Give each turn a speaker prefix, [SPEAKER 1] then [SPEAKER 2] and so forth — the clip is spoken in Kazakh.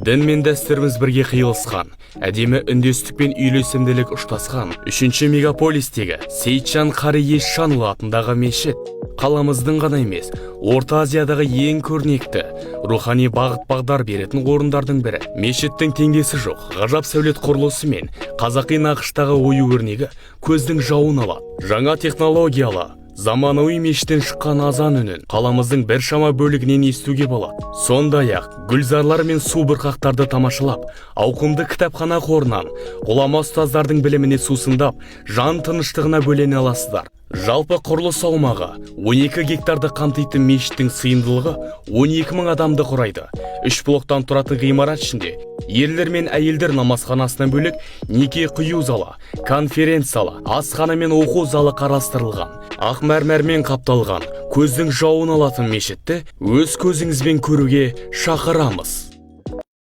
[SPEAKER 1] Дін мен дәстүріміз бірге қиылысқан, әдемі үндестік пен үйлесімділік ұштасқан үшінші мегаполистегі Сейітжан Қари Есжанұлы атындағы мешіт қаламыздың ғана емес, Орта Азиядағы ең көрнекті рухани бағыт бағдар беретін орындардың бірі. Мешіттің теңдесі жоқ ғажап сәулет құрылысы мен қазақи нақыштағы ою өрнегі көздің жауын алады. Жаңа технологиялы заманауи мешіттен шыққан азан үнін қаламыздың біршама бөлігінен естуге болады. Сондай ақ гүлзарлар мен су бұрқақтарды тамашалап, ауқымды кітапхана қорынан ғұлама ұстаздардың біліміне сусындап, жан тыныштығына бөлене аласыздар. Жалпы құрылыс аумағы 12 гектарды қамтитын мешіттің сыйымдылығы 12 мың адамды құрайды. Үш блоктан тұратын ғимарат ішінде ерлер мен әйелдер намазханасынан бөлек, неке қию залы, конференц залы, асхана мен оқу залы қарастырылған. Ақ мәрмәрмен қапталған, көздің жауын алатын мешітті өз көзіңізбен көруге шақырамыз.